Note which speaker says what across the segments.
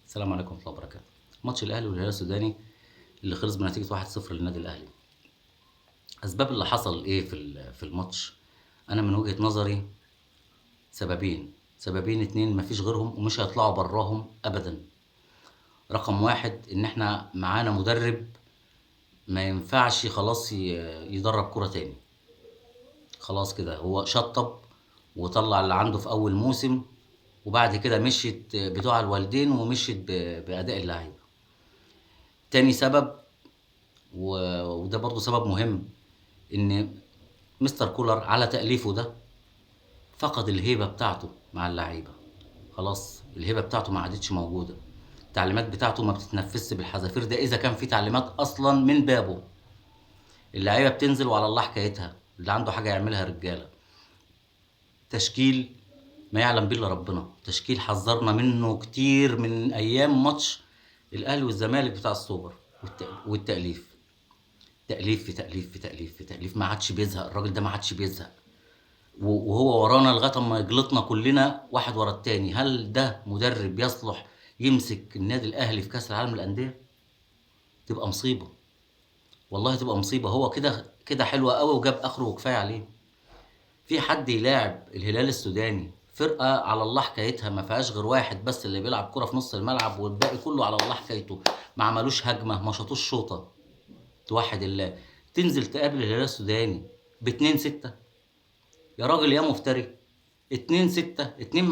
Speaker 1: السلام عليكم ورحمة الله وبركاته. ماتش الاهلي والهلال السوداني اللي خلص بنتيجة 1-0 للنادي الاهلي. اسباب اللي حصل ايه في الماتش؟ انا من وجهه نظري سببين اتنين مفيش غيرهم ومش هيطلعوا براهم ابدا. رقم واحد، ان احنا معانا مدرب ما ينفعش خلاص يدرب كرة تاني، خلاص كده هو شطب وطلع اللي عنده في اول موسم، وبعد كده مشيت بتوع الوالدين ومشيت باداء اللعيبة. تاني سبب، وده برضو سبب مهم، ان مستر كولر على تأليفه ده فقد الهيبة بتاعته مع اللعيبة، خلاص الهيبة بتاعته ما عادتش موجودة، التعليمات بتاعته ما بتتنفذش بالحذافير، ده اذا كان في تعليمات اصلا من بابه. اللعيبة بتنزل وعلى الله حكايتها، اللي عنده حاجة يعملها رجاله. تشكيل ما يعلم به الا ربنا، تشكيل حذرنا منه كتير من ايام ماتش الاهلي والزمالك بتاع السوبر، والتأليف، تأليف في تأليف في تأليف في تأليف، ما عادش بيزهق الراجل ده، ما عادش بيزهق، وهو ورانا لغاية اما يجلطنا كلنا واحد ورا التاني. هل ده مدرب يصلح يمسك النادي الاهلي في كاس العالم للاندية؟ تبقى مصيبة والله، تبقى مصيبة. هو كده كده حلوة قوي وجاب اخره وكفاية عليه. في حد يلاعب الهلال السوداني، فرقه على الله حكايتها، ما فيهاش غير واحد بس اللي بيلعب كره في نص الملعب والباقي كله على الله حكايته، ما عملوش هجمة، ما شاطوش شوطه، توحد الله. تنزل تقابل الهلال السوداني ب2-6، يا راجل يا مفتري، 2-6، 2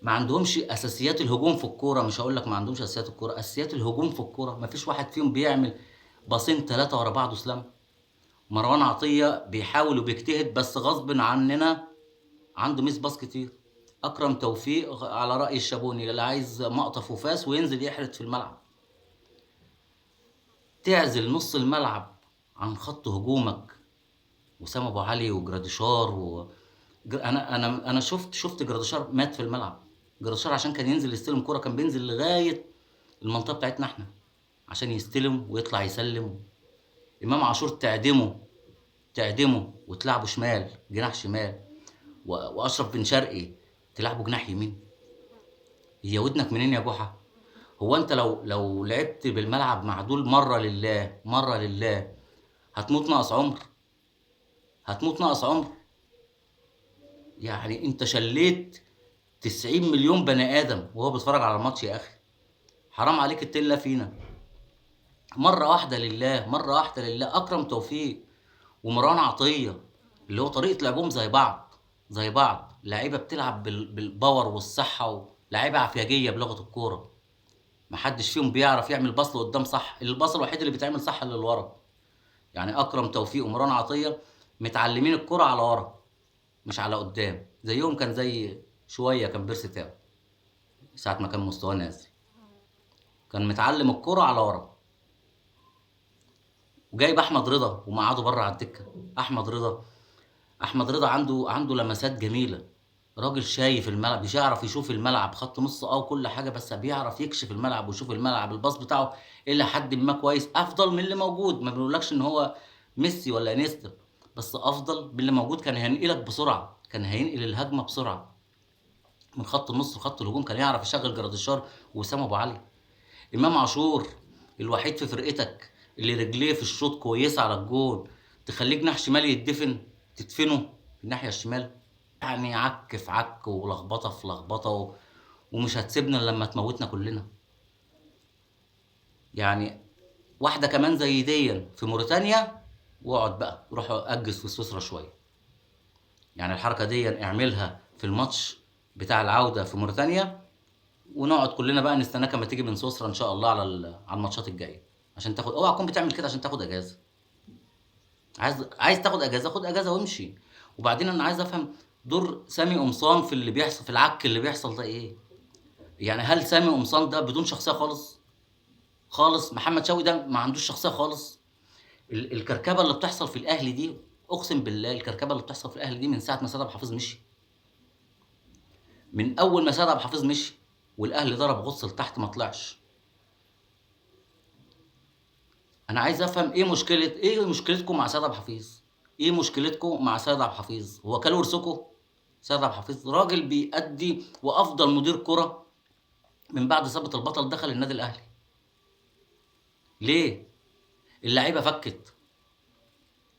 Speaker 1: ما عندهمش اساسيات الهجوم في الكورة. مش هقول لك ما عندهمش اساسيات الكورة، اساسيات الهجوم في الكورة ما فيش واحد فيهم بيعمل باصين 3 ورا بعض. وسلام مروان عطية بيحاول وبيجتهد بس غصب عننا عنده miss pass كتير. اكرم توفيق على راي الشابوني اللي عايز مقطف وفاس وينزل يحرد في الملعب. تعزل نص الملعب عن خط هجومك، وسام ابو علي وجراديشار انا انا انا شفت جراديشار مات في الملعب. جراديشار عشان كان ينزل يستلم كرة كان بينزل لغاية المنطقة بتاعتنا احنا عشان يستلم ويطلع يسلم. امام عاشور تعدمه وتلعبه شمال، جناح شمال، واشرف بن شرقي تلعبه جناح يمين. هي ودنك منين يا جحا؟ هو انت لو لعبت بالملعب مع دول مرة لله مرة لله هتموت ناقص عمر، هتموت ناقص عمر. يعني انت شليت 90 مليون بني ادم وهو بيتفرج على الماتش. يا اخي حرام عليك، التلة فينا. مرة واحدة لله، مرة واحدة لله. اكرم توفيق ومروان عطية اللي هو طريقه لعبهم زي بعض، زي بعض، لعيبة بتلعب بال power والصحة، ولاعيبه عفياجيه بلغه الكورة، محدش فيهم بيعرف يعمل pass لقدام صح. ال pass الوحيد اللي بيتعمل صح اللي لورا. يعني اكرم توفيق ومروان عطية متعلمين الكرة على ورا مش على قدام، زيهم كان زي شوية كان بيرسي تاو ساعة ما كان مستواه نازل، كان متعلم الكرة على ورا. وجايب احمد رضا ومقعده بره على الدكة. احمد رضا عنده لمسات جميلة، راجل شايف الملعب، بيعرف يشوف الملعب، خط نص وكل حاجة، بس بيعرف يكشف الملعب ويشوف الملعب. الباص بتاعه الى حد ما كويس، افضل من اللي موجود. ما بنقولكش ان هو ميسي ولا انيستا، بس افضل من اللي موجود. كان هينقلك بسرعة، كان هينقل الهجمة بسرعة من خط النص لخط الهجوم، كان يعرف يشغل جراديشار وسام ابو علي. امام عاشور الوحيد في فرقتك اللي رجليه في الشوط كويسة على الجون، تخليه جناح شمال يدفن، تدفنه في الناحية الشمال. يعني عك في عك ولخبطه في لخبطة، ومش هتسيبنا الا لما تموتنا كلنا. يعني واحدة كمان زي دي في موريتانيا، واقعد بقى روح اجز في سويسرا شوية. يعني الحركة دي اعملها في الماتش بتاع العودة في موريتانيا، ونقعد كلنا بقى نستناك اما تيجي من سويسرا ان شاء الله على الماتشات الجاية، عشان تاخد. اوعى تكون بتعمل كده عشان تاخد اجازه. عايز تاخد اجازه، خد اجازه وامشي. وبعدين انا عايز افهم دور سامي قمصان في اللي بيحصل، في العك اللي بيحصل ده ايه؟ يعني هل سامي قمصان ده بدون شخصية خالص؟ خالص. محمد شوقي ده ما عندوش شخصية خالص. الكركبه اللي بتحصل في الاهلي دي، اقسم بالله الكركبه اللي بتحصل في الاهلي دي من ساعة ما سيد عبد الحفيظ مشي. من اول ما سيد عبد الحفيظ مشي والاهلي ضرب غص لتحت ما طلعش. انا عايز افهم ايه مشكلتكم مع سيد عبد الحفيظ؟ ايه مشكلتكم مع سيد عبد الحفيظ؟ هو كل ورثكم؟ سيد عبد الحفيظ راجل بيأدي وافضل مدير كرة من بعد ثابت البطل دخل النادي الاهلي. ليه؟ اللعيبة فكت،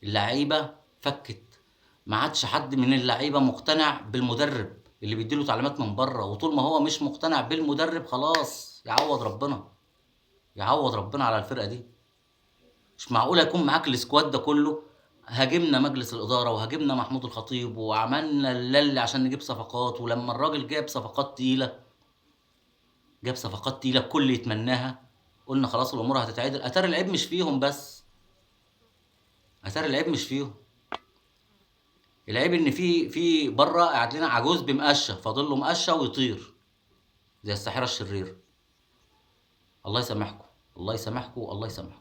Speaker 1: اللعيبة فكت، ما عادش حد من اللعيبة مقتنع بالمدرب اللي بيديله تعليمات من بره، وطول ما هو مش مقتنع بالمدرب خلاص يعوض ربنا، يعوض ربنا على الفرقة دي. مش معقولة يكون معاك ال squad ده كله. هاجمنا مجلس الادارة وهاجمنا محمود الخطيب وعملنا اللي عشان نجيب صفقات، ولما الراجل جاب صفقات تقيلة، جاب صفقات تقيلة الكل يتمناها، قلنا خلاص الامور هتتعدل. اتاري العيب مش فيهم بس، اتاري العيب مش فيهم، العيب ان في بره قاعد لنا عجوز بمقشه، فاضل له مقشه ويطير زي الساحرة الشريرة. الله يسامحكم، الله يسامحكم، الله يسامحكم.